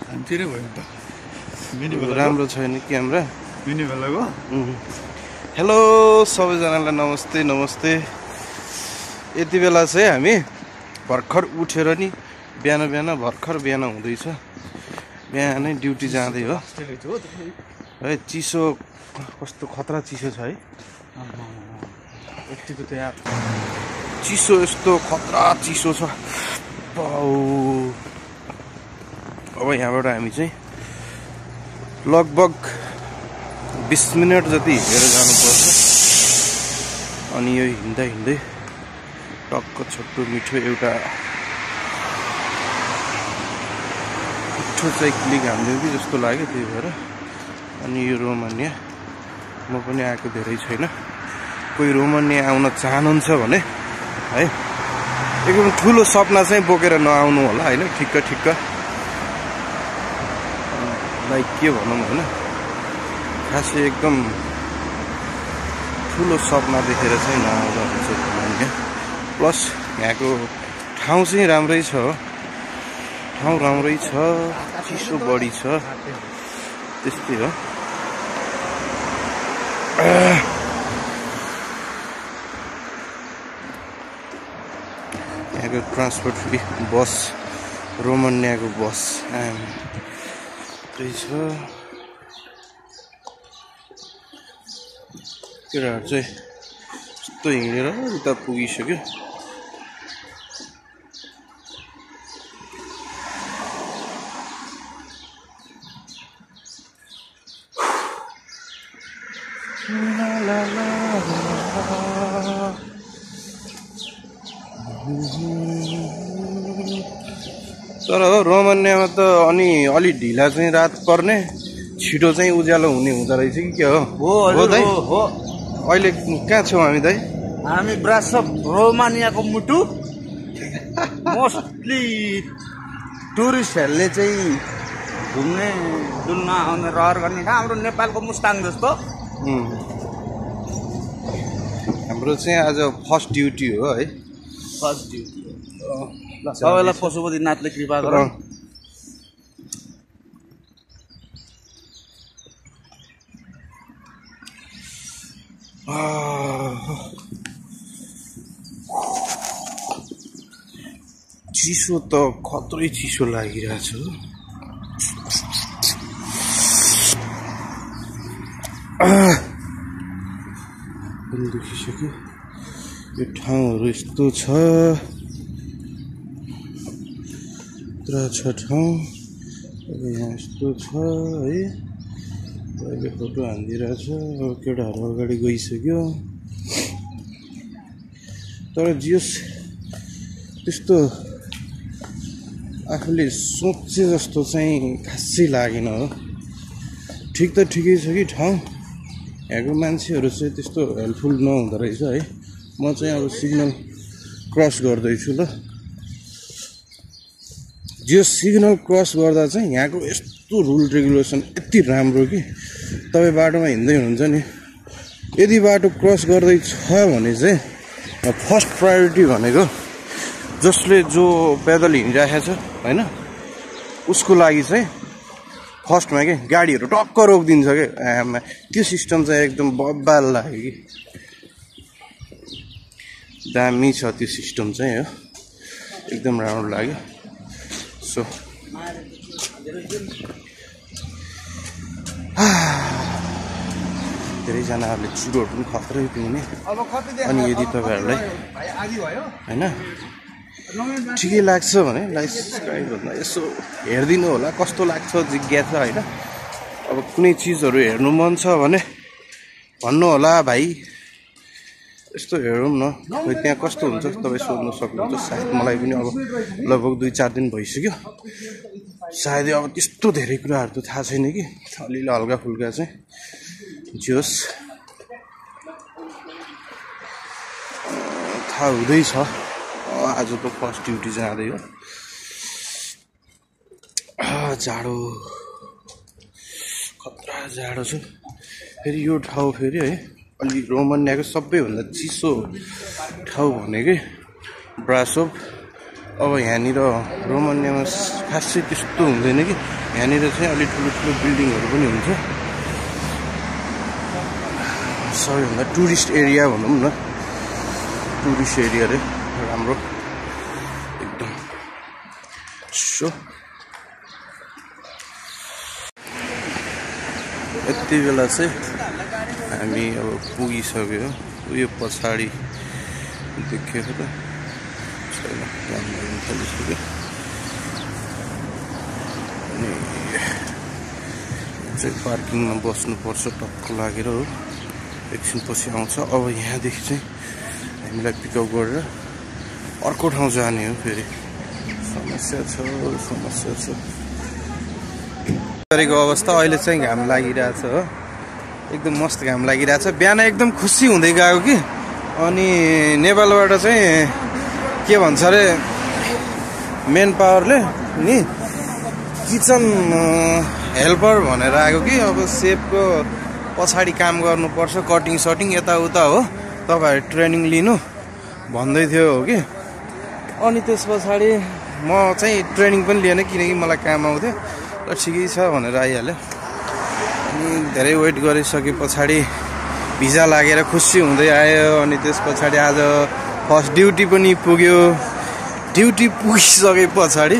हान्तिरै भयो त मिनी बेला राम्रो छैन क्यामेरा मिनी बेलाको हेलो सबैजनालाई नमस्ते नमस्ते। यति बेला चाहिँ हामी भर्खर उठेर नि बिहान भर्खर बिहान हुँदैछ। बिहानै ड्युटी जाँदै हो है। चिसो कस्तो खतरा चिसो छ है। यतिको त यार चिसो यस्तो खतरा चिसो छ। अब यहाँबाट हामी चाहिँ लगभग 20 मिनट जति हिँडेर जानुपर्छ। अनि यो हिँड्दै टक्क छोटो मिठो एउटा मिठो चाहिँ क्लिक हान्दिउँ कि जस्तो लाग्यो, त्यही भएर। अनि यो रोमानिया म पनि आएको धेरै छैन। कोही रोमानिया आउन चाहनुहुन्छ भने है एकदम ठुलो सपना चाहिँ बोकेर नआउनु होला होइन। ठिक्क लाइक के भनौँ होइन, खासै एकदम ठुलो सपना देखेर चाहिँ नआउँदा हुन्छ रोमानिया। प्लस यहाँको ठाउँ चाहिँ राम्रै छ, ठाउँ राम्रै छ, चिसो बढी छ, त्यस्तै हो। यहाँको ट्रान्सपोर्ट फ्री बस, रोमानियाको बस त्यही छ। केटाहरू चाहिँ यस्तो हिँडेर उता पुगिसक्यो। तर हो रोमानियामा त अनि अलि ढिला चाहिँ रात पर्ने, छिटो चाहिँ उज्यालो हुने हुँदो रहेछ कि के हो? हो दाइ, हो। अहिले कहाँ छौँ हामी दाइ? हामी ब्रासप रोमानियाको मुटु। मोस्टली टुरिस्टहरूले चाहिँ घुम्ने डुल्न आउने रहर गर्ने ठाउँ हाम्रो नेपालको मुस्ताङ जस्तो। हाम्रो चाहिँ आज फर्स्ट ड्युटी हो है। फर्स्ट ड्युटी ल सबैलाई पशुपतिनाथले कृपा गर। चिसो त खत्रै चिसो लागिरहेछ। पनि दुखिसक्यो। यो ठाउँहरू यस्तो छ, पुरा छ ठाउँ। अब यहाँ यस्तो छ है। अहिले फोटो हानिदिइरहेछ। अब केटाहरू अगाडि गइसक्यो। तर जियोस् त्यस्तो आफूले सोचे जस्तो चाहिँ खासै लागेन हो। ठिक त ठिकै छ कि ठाउँ, यहाँको मान्छेहरू चाहिँ त्यस्तो हेल्पफुल नहुँदो रहेछ है। म चाहिँ अब सिग्नल क्रस गर्दैछु ल। जो सिग्नल क्रस गर्दा चाहिँ यहाँको यस्तो रुल रेगुलेसन यति राम्रो कि तपाईँ बाटोमा हिँड्दै हुनुहुन्छ नि, यदि बाटो क्रस गर्दैछ भने चाहिँ फर्स्ट प्रायोरिटी भनेको जसले जो पैदल हिँडिरहेको छ होइन, उसको लागि चाहिँ फर्स्टमा के गाडीहरू टक्क रोकिदिन्छ क्या। त्यो सिस्टम चाहिँ एकदम बब्बाल लाग्यो कि, दामी छ त्यो सिस्टम चाहिँ हो, एकदम राम्रो लाग्यो। सो धेरैजनाहरूले चुरोहरू पनि खत्रै पिउने। अनि यदि तपाईँहरूलाई होइन ठिकै लाग्छ भने लाइक सब्सक्राइब भन्दा यसो हेरिदिनु होला, कस्तो लाग्छ जिज्ञासा होइन। अब कुनै चिजहरू हेर्नु मन छ भने भन्नु होला भाइ, यस्तो हेरौँ न खोइ त्यहाँ कस्तो हुन्छ तपाईँ सोध्नु सक्नुहुन्छ। सायद मलाई पनि अब लगभग 2-4 दिन भइसक्यो, सायदै अब त्यस्तो धेरै कुराहरू त थाहा छैन कि, अलिअलि हल्का फुल्का चाहिँ जोस् थाहा हुँदैछ। आज त फर्स्ट ड्युटी जाँदै हो। जाडो खतरा जाडो छ। फेरि यो ठाउँ फेरि है अलि रोमानियाको सबैभन्दा चिसो ठाउँ भनेकै ब्रासोभ अब यहाँनिर रोमानियामा खासै त्यस्तो हुँदैन कि यहाँनिर चाहिँ अलि ठुलो ठुलो बिल्डिङहरू पनि हुन्छ सबैभन्दा टुरिस्ट एरिया भनौँ न टुरिस्ट एरिया रे राम्रो एकदम सो यति बेला चाहिँ हामी अब पुगिसक्यो यो पछाडि देखेको त छैन थालिसक्यो अनि चाहिँ पार्किङमा बस्नुपर्छ टक्क लागेर हो एकछिन पछि आउँछ अब यहाँदेखि चाहिँ हामीलाई पिकअप गरेर अर्को ठाउँ जाने हो फेरि समस्या छ गरेको अवस्था अहिले चाहिँ घाम लागिरहेछ हो एकदम मस्त घाम लागिरहेछ बिहान एकदम खुसी हुँदै गएको कि अनि नेपालबाट चाहिँ के भन्छ अरे मेन पावरले नि किचन हेल्पर भनेर आएको कि अब सेफको पछाडि काम गर्नुपर्छ कटिङ सटिङ यताउता हो तपाईँहरू ट्रेनिङ लिनु भन्दै थियो हो कि अनि त्यस पछाडि म चाहिँ ट्रेनिङ पनि लिएन किनकि मलाई काम आउँथ्यो र ठिकै छ भनेर आइहाल्यो अनि धेरै वेट गरिसके पछाडि भिजा लागेर खुसी हुँदै आयो अनि त्यस पछाडि आज फर्स्ट ड्युटी पनि पुग्यो ड्युटी पुगिसके पछाडि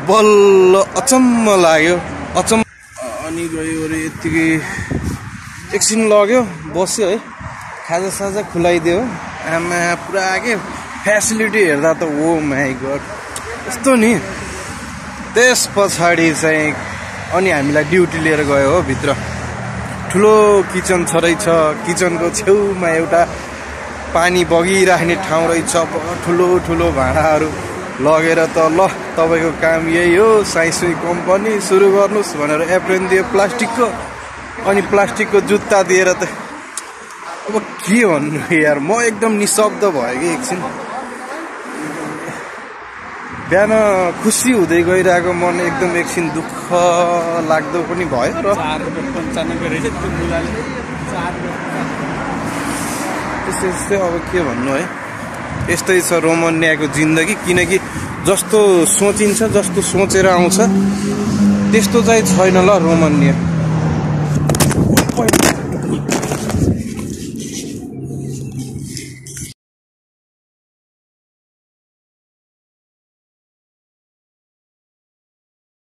बल्ल अचम्म लाग्यो अनि गयो अरे यत्तिकै एकछिन लग्यो बस्यो है खाजा साजा खुलाइदियो आमा पुरा के फेसिलिटी हेर्दा त ओ माई गड यस्तो नि त्यस पछाडि चाहिँ अनि हामीलाई ड्युटी लिएर गयो हो भित्र ठुलो किचन छ रहेछ किचनको छेउमा एउटा पानी बगिराख्ने ठाउँ रहेछ ठुलो ठुलो भाँडाहरू लगेर त ल तपाईँको काम यही हो साइसुई कम्पनी सुरु गर्नुहोस् भनेर एप्रेन दियो प्लास्टिकको अनि प्लास्टिकको जुत्ता दिएर त अब के भन्नु यार म एकदम निशब्द भयो कि एकछिन बिहान खुसी हुँदै गइरहेको मन एकदम एकछिन दुःख लाग्दो पनि भयो र त्यस्तै अब के भन्नु है यस्तै छ रोमानियाको जिन्दगी किनकि जस्तो सोचिन्छ जस्तो सोचेर आउँछ त्यस्तो चाहिँ छैन ल रोमानिया